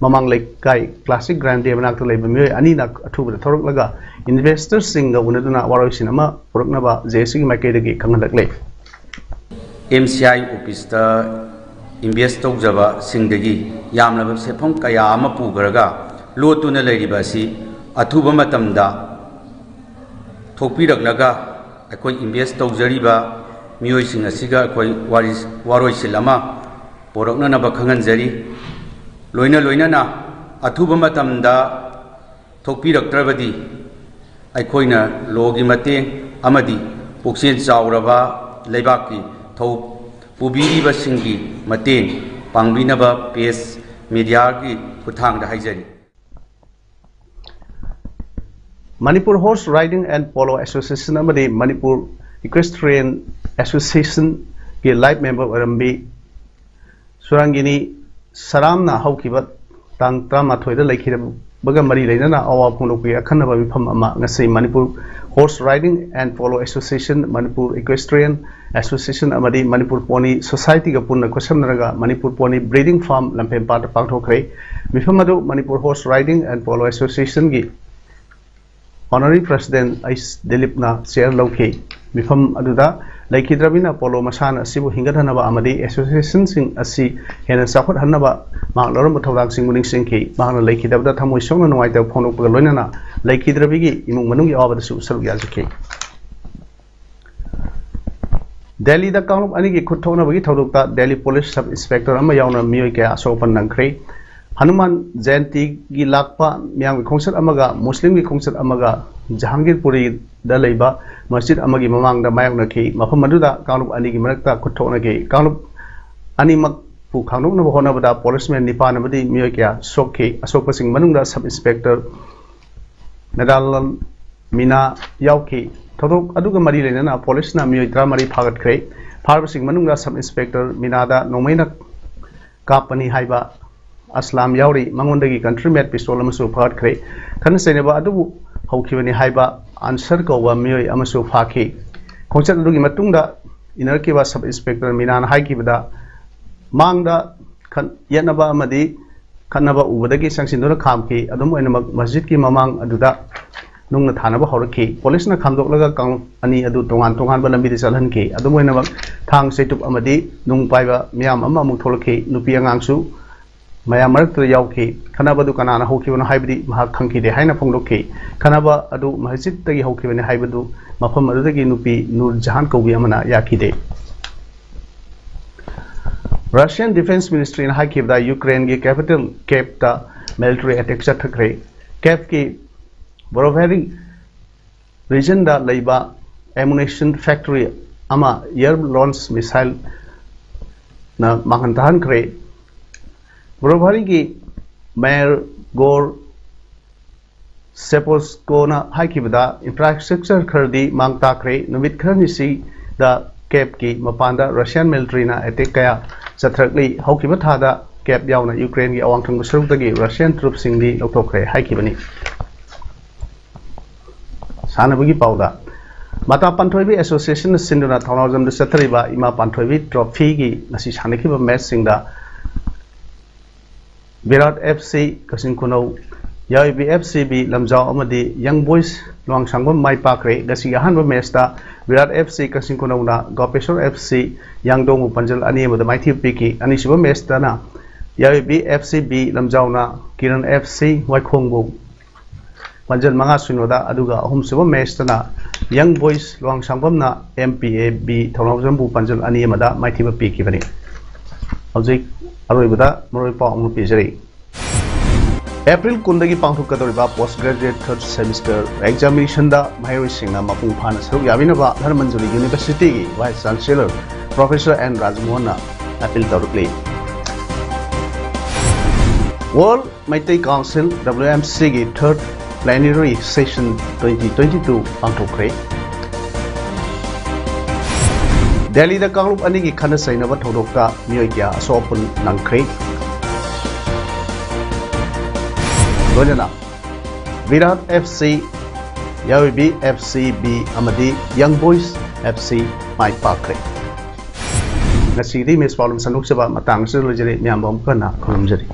ꯃꯃꯥꯡ ꯂꯩꯀꯥꯏ Classic Grande ꯃꯅꯥꯛꯇ ꯂꯩꯕ ꯃꯤꯑꯣꯏ ꯑꯅꯤꯅ ꯑꯊꯨꯕꯗ ꯊꯣꯔꯛꯂꯒ investor ꯁꯤꯡꯒ ꯎꯅꯗꯨꯅ ꯋꯥꯔꯣꯏꯁꯤꯟ ꯑꯃ ꯄꯨꯔꯛꯅꯕ J A C ꯒꯤ ꯃꯥꯏꯀꯩꯗꯒꯤ ꯈꯪꯍꯜꯂꯛꯂꯦ꯫ M C I office ꯇ invest ꯇꯧꯖꯕꯁꯤꯡꯗꯒꯤ ꯌꯥꯝꯂꯕ ꯁꯦꯟꯐꯝ ꯀꯌꯥ ꯑꯃ ꯄꯨꯈ꯭ꯔꯒ ꯂꯣꯠꯇꯨꯅ ꯂꯩꯔꯤꯕ ꯑꯁꯤ ꯑꯊꯨꯕ ꯃꯇꯝꯗ ꯊꯣꯛꯄꯤꯔꯛꯂꯒ ꯑꯩꯈꯣꯏ invest ꯇꯧꯖꯔꯤꯕ ꯃꯤꯑꯣꯏꯁꯤꯡ ꯑꯁꯤꯒ ꯑꯩꯈꯣꯏ ꯋꯥꯔꯤ, ꯋꯥꯔꯣꯏꯁꯤꯜ ꯑꯃ ꯄꯨꯔꯛꯅꯅꯕ ꯈꯪꯍꯟꯖꯔꯤ꯫ ꯂꯣꯏꯅ ꯂꯣꯏꯅꯅ ꯑꯊꯨꯕ ꯃꯇꯝꯗ ꯊꯣꯛꯄꯤꯔꯛꯇ꯭ꯔꯕꯗꯤ ꯑꯩꯈꯣꯏꯅ law ꯒꯤ ꯃꯇꯦꯡ ꯑꯃꯗꯤ ꯄꯨꯛꯆꯦꯜ ꯆꯥꯎꯔꯕ ꯂꯩꯕꯥꯛꯀꯤ ꯊꯧ ꯄꯨꯕꯤꯔꯤꯕꯁꯤꯡꯒꯤ ꯃꯇꯦꯡ ꯄꯥꯡꯕꯤꯅꯕ press media ꯒꯤ ꯈꯨꯠꯊꯥꯡꯗ ꯍꯥꯏꯖꯔꯤ꯫ Manipur Horse Riding and Polo Association ꯑꯃꯗꯤ Manipur Equestrian Association ꯒꯤ life member ꯑꯣꯏꯔꯝꯕꯤ ꯁꯨꯔꯥꯡꯒꯤꯅꯤ ꯁꯔꯥꯝꯅ ꯍꯧꯈꯤꯕ ꯇꯥꯡ ꯇꯔꯥꯃꯥꯊꯣꯏꯗ ꯂꯩꯈꯤꯗꯕꯒ ꯃꯔꯤ ꯂꯩꯅꯅ ꯑꯋꯥꯕ ꯐꯣꯡꯗꯣꯛꯄꯒꯤ ꯑꯈꯟꯅꯕ ꯃꯤꯐꯝ ꯑꯃ ꯉꯁꯤ Manipur Horse Riding and Polo Association, Manipur Equestrian Association ꯑꯃꯗꯤ Manipur Pony Society ꯒ ꯄꯨꯟꯅ ꯈꯨꯠꯁꯝꯅꯔꯒ Manipur Pony Breeding Farm ꯂꯝꯐꯦꯜꯄꯥꯠꯇ ꯄꯥꯡꯊꯣꯛꯈ꯭ꯔꯦ꯫ ꯃꯤꯐꯝ ꯑꯗꯨ Manipur Horse Riding and Polo Association ꯒꯤ Honorary President ꯑꯩꯆ ꯗꯤꯂꯤꯞꯅ chair ꯂꯧꯈꯤ꯫ ꯃꯤꯐꯝ ꯑꯗꯨꯗ ꯂꯩꯈꯤꯗ꯭ꯔꯕꯅꯤꯅ ꯄꯣꯂꯣ ꯃꯁꯥꯟꯅ ꯑꯁꯤꯕꯨ ꯍꯤꯡꯒꯠꯍꯟꯅꯕ ꯑꯃꯗꯤ association ꯁꯤꯡ ꯑꯁꯤ ꯍꯦꯟꯅ ꯆꯥꯎꯈꯠꯍꯟꯅꯕ ꯃꯍꯥꯛ ꯂꯧꯔꯝꯕ ꯊꯧꯗꯥꯡꯁꯤꯡꯕꯨ ꯅꯤꯡꯁꯤꯡꯈꯤ꯫ ꯃꯍꯥꯛꯅ ꯂꯩꯈꯤꯗꯕꯗ ꯊꯃꯣꯏ ꯁꯣꯛꯅ ꯅꯨꯡꯉꯥꯏꯇꯕ ꯐꯣꯡꯗꯣꯛꯄꯒ ꯂꯣꯏꯅꯅ ꯂꯩꯈꯤꯗ꯭ꯔꯕꯤꯒꯤ ꯏꯃꯨꯡ ꯃꯅꯨꯡꯒꯤ ꯑꯋꯥꯕꯗꯁꯨ ꯁꯔꯨꯛ ꯌꯥꯖꯈꯤ꯫ ꯗꯦꯜꯂꯤꯗ ꯀꯥꯡꯂꯨꯞ ꯑꯅꯤꯒꯤ ꯈꯨꯠ ꯊꯣꯛꯅꯕꯒꯤ ꯊꯧꯗꯣꯛꯇ ꯗꯦꯜꯂꯤ ꯄꯨꯂꯤꯁ ꯁꯕ ꯏꯟꯁꯄꯦꯛꯇꯔ ꯑꯃ ꯌꯥꯎꯅ ꯃꯤꯑꯣꯏ ꯀꯌꯥ ꯑꯁꯣꯛ ꯑꯄꯟ ꯅꯪꯈ꯭ꯔꯦ꯫ ꯍꯅꯨꯃꯥꯟ ꯖꯌꯟꯇꯤꯒꯤ ꯂꯥꯛꯄ ꯃꯤꯌꯥꯝꯒꯤ ꯈꯣꯡꯆꯠ ꯑꯃꯒ ꯃꯨꯁꯂꯤꯝꯒꯤ ꯈꯣꯡꯆꯠ ꯑꯃꯒ ꯖꯍꯥꯡꯒꯤꯔꯄꯨꯔꯤꯗ ꯂꯩꯕ ꯃꯁꯖꯤꯗ ꯑꯃꯒꯤ ꯃꯃꯥꯡꯗ ꯃꯥꯌꯣꯛꯅꯈꯤ꯫ ꯃꯐꯝ ꯑꯗꯨꯗ ꯀꯥꯡꯂꯨꯞ ꯑꯅꯤꯒꯤ ꯃꯔꯛꯇ ꯈꯨꯠ ꯊꯣꯛꯅꯈꯤ꯫ ꯀꯥꯡꯂꯨꯞ ꯑꯅꯤꯃꯛꯄꯨ ꯈꯥꯡꯗꯣꯛꯅꯕ ꯍꯣꯠꯅꯕꯗ ꯄꯨꯂꯤꯁꯃꯦꯟ ꯅꯤꯄꯥꯟ ꯑꯃꯗꯤ ꯃꯤꯑꯣꯏ ꯀꯌꯥ ꯁꯣꯛꯈꯤ꯫ ꯑꯁꯣꯛꯄꯁꯤꯡ ꯃꯅꯨꯡꯗ ꯁꯕ ꯏꯟꯁꯄꯦꯛꯇꯔ ꯅꯗꯥꯂꯥꯜ ꯃꯤꯅꯥ ꯌꯥꯎꯈꯤ꯫ ꯊꯧꯗꯣꯛ ꯑꯗꯨꯒ ꯃꯔꯤ ꯂꯩꯅꯅ ꯄꯨꯂꯤꯁꯅ ꯃꯤꯑꯣꯏ ꯇꯔꯥꯃꯔꯤ ꯐꯥꯒꯠꯈ꯭ꯔꯦ꯫ ꯐꯥꯔꯕꯁꯤꯡ ꯃꯅꯨꯡꯗ ꯁꯕ ꯏꯟꯁꯄꯦꯛꯇꯔ ꯃꯤꯅꯥꯗ ꯅꯣꯡꯃꯩꯅ ꯀꯥꯞꯄꯅꯤ ꯍꯥꯏꯕ ꯑꯁꯂꯥꯝ ꯌꯥꯎꯔꯤ꯫ ꯃꯉꯣꯟꯗꯒꯤ ꯀꯟꯇ꯭ꯔꯤ ꯃꯦꯠ ꯄꯤꯁꯇꯣꯜ ꯑꯃꯁꯨ ꯐꯥꯒꯠꯈ꯭ꯔꯦ꯫ ꯈꯠꯅ ꯆꯩꯅꯕ ꯑꯗꯨꯕꯨ ꯍꯧꯈꯤꯕꯅꯤ ꯍꯥꯏꯕ ꯑꯟꯁꯔ ꯀꯧꯕ ꯃꯤꯑꯣꯏ ꯑꯃꯁꯨ ꯐꯥꯈꯤ꯫ ꯈꯣꯡꯆꯠ ꯑꯗꯨꯒꯤ ꯃꯇꯨꯡꯗ ꯏꯅꯔꯛꯈꯤꯕ ꯁꯕ ꯏꯟꯁꯄꯦꯛꯇꯔ ꯃꯤꯅꯥꯅ ꯍꯥꯏꯈꯤꯕꯗ, ꯃꯥꯡꯗ ꯈꯟ-, ꯌꯦꯠꯅꯕ ꯑꯃꯗꯤ ꯈꯠꯅꯕ ꯎꯕꯗꯒꯤ ꯆꯪꯁꯤꯟꯗꯨꯅ ꯈꯥꯝꯈꯤ꯫ ꯑꯗꯨꯝ ꯑꯣꯏꯅꯃꯛ, ꯃꯁꯖꯤꯗꯀꯤ ꯃꯃꯥꯡ ꯑꯗꯨꯗ ꯅꯨꯡꯅ ꯊꯥꯅꯕ ꯍꯧꯔꯛꯈꯤ꯫ ꯄꯨꯂꯤꯁꯅ ꯈꯥꯝꯗꯣꯛꯂꯒ ꯀꯥꯡꯂꯨꯞ ꯑꯅꯤ ꯑꯗꯨ ꯇꯣꯉꯥꯟ ꯇꯣꯉꯥꯟꯕ ꯂꯝꯕꯤꯗ ꯆꯠꯍꯟꯈꯤ꯫ ꯑꯗꯨꯝ ꯑꯣꯏꯅꯃꯛ, ꯊꯥꯡ ꯆꯩꯇꯨꯞ ꯑꯃꯗꯤ ꯅꯨꯡ ꯄꯥꯏꯕ ꯃꯤꯌꯥꯝ ꯑꯃ ꯑꯃꯨꯛ ꯊꯣꯛꯂꯛꯈꯤ꯫ ꯅꯨꯄꯤ ꯑꯉꯥꯡꯁꯨ ꯃꯌꯥꯝ ꯃꯔꯛꯇꯨꯗ ꯌꯥꯎꯈꯤ꯫ ꯈꯠꯅꯕ ꯑꯗꯨ ꯀꯅꯥꯅ ꯍꯧꯈꯤꯕꯅꯣ ꯍꯥꯏꯕꯗꯤ ꯃꯍꯥꯛ ꯈꯪꯈꯤꯗꯦ ꯍꯥꯏꯅ ꯐꯣꯡꯗꯣꯛꯈꯤ꯫ ꯈꯠꯅꯕ ꯑꯗꯨ ꯃꯁꯖꯤꯗꯇꯒꯤ ꯍꯧꯈꯤꯕꯅꯤ ꯍꯥꯏꯕꯗꯨ ꯃꯐꯝ ꯑꯗꯨꯗꯒꯤ ꯅꯨꯄꯤ ꯅꯨꯔ ꯖꯍꯥꯟ ꯀꯧꯕꯤ ꯑꯃꯅ ꯌꯥꯈꯤꯗꯦ꯫ Russian Defense Ministryꯅ ꯍꯥꯏꯈꯤꯕꯗ, ꯌꯨꯀ꯭ꯔꯦꯟꯒꯤ capital Kievꯇ military attack ꯆꯠꯊꯈ꯭ꯔꯦ꯫ Kievꯀꯤ Brovary regionꯗ ꯂꯩꯕ ammunition factory ꯑꯃ air launched missileꯅ ꯃꯥꯡꯍꯟ ꯇꯥꯍꯟꯈ꯭ꯔꯦ꯫ Brovaryꯒꯤ mayor Igor ꯁꯦꯄꯣꯁꯀꯣꯅ ꯍꯥꯏꯈꯤꯕꯗ, ꯏꯟꯐ꯭ꯔꯥꯁ꯭ꯇ꯭ꯔꯛꯆꯔ ꯈꯔꯗꯤ ꯃꯥꯡ ꯇꯥꯛꯈ꯭ꯔꯦ꯫ ꯅꯨꯃꯤꯠ ꯈꯔꯅꯤꯁꯤꯗ ꯀꯦꯞꯀꯤ ꯃꯄꯥꯟꯗ ꯔꯁꯤꯌꯥꯟ ꯃꯤꯂꯤꯇꯔꯤꯅ ꯑꯦꯇꯦꯛ ꯀꯌꯥ ꯆꯠꯊꯔꯛꯂꯤ꯫ ꯍꯧꯈꯤꯕ ꯊꯥꯗ ꯀꯦꯞ ꯌꯥꯎꯅ ꯌꯨꯀ꯭ꯔꯦꯟꯒꯤ ꯑꯋꯥꯡ ꯊꯪꯕ ꯁꯔꯨꯛꯇꯒꯤ ꯔꯁꯤꯌꯥꯟ ꯇ꯭ꯔꯨꯞꯁꯤꯡꯗꯤ ꯂꯧꯊꯣꯛꯈ꯭ꯔꯦ ꯍꯥꯏꯈꯤꯕꯅꯤ꯫ ꯁꯥꯟꯅꯕꯒꯤ ꯄꯥꯎꯗ, ꯃꯇꯥ ꯄꯥꯟꯊꯣꯏꯕꯤ ꯑꯦꯁꯣꯁꯤꯌꯦꯁꯟꯅ ꯁꯤꯟꯗꯨꯅ ꯊꯧꯅꯥꯎꯖꯝꯗ ꯆꯠꯊꯔꯤꯕ ꯏꯃꯥ ꯄꯥꯟꯊꯣꯏꯕꯤ ꯇ꯭ꯔꯣꯐꯤꯒꯤ ꯉꯁꯤ ꯁꯥꯟꯅꯈꯤꯕ ꯃꯦꯠꯆꯁꯤꯡꯗ ꯕꯤꯔꯥꯠ ꯑꯦꯐ ꯁꯤ ꯀꯛꯆꯤꯡ ꯈꯨꯅꯧ, ꯌꯥꯏ ꯕꯤ ꯑꯦꯐ ꯁꯤ ꯕꯤ ꯂꯝꯖꯥꯎ ꯑꯃꯗꯤ ꯌꯪ ꯕꯣꯏꯁ ꯂꯨꯋꯥꯡꯁꯥꯡꯕꯝ ꯃꯥꯏ ꯄꯥꯛꯈ꯭ꯔꯦ꯫ ꯉꯁꯤꯒꯤ ꯑꯍꯥꯟꯕ ꯃꯦꯠꯆꯇ ꯕꯤꯔꯥꯠ ꯑꯦꯐ ꯁꯤ ꯀꯛꯆꯤꯡ ꯈꯨꯅꯧꯅ ꯒꯣꯄꯦꯁꯣꯔ ꯑꯦꯐ ꯁꯤ ꯌꯥꯡꯗꯣꯡꯕꯨ ꯄꯥꯟꯖꯜ ꯑꯅꯤ ꯑꯃꯗ ꯃꯥꯏꯊꯤꯕ ꯄꯤꯈꯤ꯫ ꯑꯅꯤꯁꯨꯕ ꯃꯦꯠꯆꯇꯅ Y B F C B ꯂꯝꯖꯥꯎꯅ ꯀꯤꯔꯟ ꯑꯦꯐ ꯁꯤ ꯋꯥꯏꯈꯣꯡꯕꯨ ꯄꯥꯟꯖꯜ ꯃꯉꯥ ꯁꯤꯅꯣꯗ, ꯑꯗꯨꯒ ꯑꯍꯨꯝꯁꯨꯕ ꯃꯦꯠꯆꯇꯅ ꯌꯪ ꯕꯣꯏꯁ ꯂꯨꯋꯥꯡꯁꯥꯡꯕꯝꯅ ꯑꯦꯝ ꯄꯤ ꯑꯦ ꯕꯤ ꯊꯧꯅꯥꯎꯖꯝꯕꯨ ꯄꯥꯟꯖꯜ ꯑꯅꯤ ꯑꯃꯗ ꯃꯥꯏꯊꯤꯕ ꯄꯤꯈꯤꯕꯅꯤ꯫ ꯍꯧꯖꯤꯛ ꯑꯔꯣꯏꯕꯗ ꯃꯔꯨꯑꯣꯏꯕ ꯄꯥꯎ ꯑꯃ ꯄꯤꯖꯔꯤ꯫ ꯑꯦꯄ꯭ꯔꯤꯜ ꯀꯨꯟꯗꯒꯤ ꯄꯥꯡꯊꯣꯛꯀꯗꯧꯔꯤꯕ ꯄꯣꯁ ꯒ꯭ꯔꯦꯖꯨꯑꯦꯠ ꯊꯔꯗ ꯁꯦꯃꯤꯁꯇꯔ ꯑꯦꯛꯖꯥꯃꯤꯅꯦꯁꯟꯗ ꯃꯍꯩꯔꯣꯏꯁꯤꯡꯅ ꯃꯄꯨꯡ ꯐꯥꯅ ꯁꯔꯨꯛ ꯌꯥꯕꯤꯅꯕ ꯙꯔꯃꯟꯖꯂꯤ ꯌꯨꯅꯤꯚꯔꯁꯤꯇꯤꯒꯤ ꯚꯥꯏꯁ ꯆꯥꯟꯁꯦꯂꯔ ꯄ꯭ꯔꯣꯐꯦꯁꯔ ꯑꯦꯟ ꯔꯥꯖꯃꯣꯍꯟꯅ ꯑꯄꯤꯜ ꯇꯧꯔꯛꯂꯤ꯫ World Meitei council, W M ꯁꯤꯒꯤ third plenary session twenty twenty two ꯄꯥꯡꯊꯣꯛꯈ꯭ꯔꯦ꯫ ꯗꯦꯜꯂꯤꯗ ꯀꯥꯡꯂꯨꯞ ꯑꯅꯤꯒꯤ ꯈꯠꯅ ꯆꯩꯅꯕ ꯊꯧꯗꯣꯛꯇ ꯃꯤꯑꯣꯏ ꯀꯌꯥ ꯑꯁꯣꯛ ꯑꯄꯟ ꯅꯪꯈ꯭ꯔꯦ꯫ ꯂꯣꯏꯅꯅ ꯕꯤꯔꯥꯠ ꯑꯦꯐ ꯁꯤ, ꯌꯥꯏ ꯕꯤ ꯑꯦꯐ ꯁꯤ ꯕꯤ ꯑꯃꯗꯤ ꯌꯪ ꯕꯣꯏꯁ ꯑꯦꯐ ꯁꯤ ꯃꯥꯏ ꯄꯥꯛꯈ꯭ꯔꯦ꯫ ꯉꯁꯤꯒꯤꯗꯤ ꯃꯦꯠꯆ ꯄꯥꯎ ꯑꯗꯨꯝ ꯁꯟꯗꯣꯛꯆꯕ ꯃꯇꯥꯡ ꯑꯁꯤꯗ ꯂꯣꯏꯖꯔꯦ꯫ ꯃꯌꯥꯝꯕꯨ ꯑꯃꯨꯛ ꯍꯟꯅ ꯈꯨꯔꯨꯝꯖꯔꯤ꯫